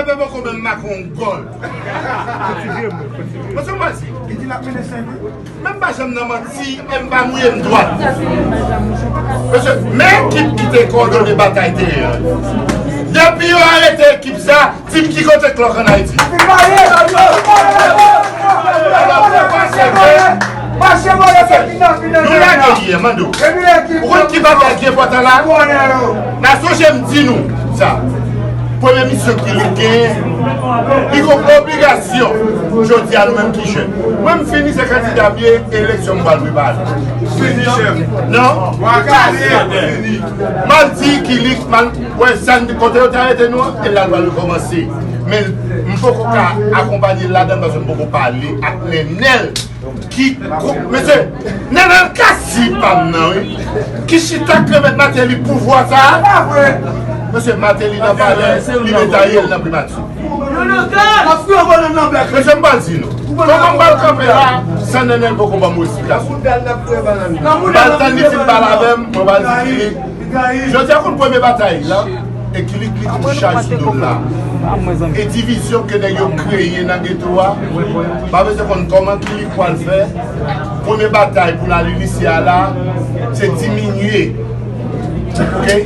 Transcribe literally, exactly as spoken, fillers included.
Mwen poko menm make yon gòl. Kontinye, mwen, kontinye. Mwen se mwen di. Li di l ap mennen sèvi. Men m pa janm nan manti, e m pa mouye m dwat. Mesye, men ekip ki te kòdone batay teren an. Depi yo arete ekip sa, di m ki kote Klòk ann Ayiti. Alò, pou pa sèvi, nou lage li, Mando. Ou konn ki bagay ki enpòtan la? N a sonje m di nou sa. Premye misyon Kilik genyen, li gon obligasyon. Jodi a, nou menm ki jèn. Mwen, m fini, se kandida m ye, eleksyon m pral prepare. Fini, chèf. Non? Bwa kale, fini. M al di Kilik, m al wè sa n, kote yo te arete nou an, e la l pral rekòmanse. Men, m poko ka akonpanye l ladan l paske m poko pale ak Nenel. Ki, kou, mesye, Nenel Cassy pa m nan, wi. Ki chita k remèt Martelly pouvwa sa a. Mesye, Martelly nan palè, li metaye l nan primati. Mesye, m pral di nou. Kòman m pral kanpe la, san Nenel poko ban m yon esplikasyon? M pral tann li fin pale avè m, mwen pral di li. Jodi a konn premye batay la, e Kilik li tou chaj sou do l la. E divizyon ke nèg yo kreye nan geto a, pa bezwen konn kòman Kilik pral fè. Premye batay pou l al inisye a la, se diminye. Oke?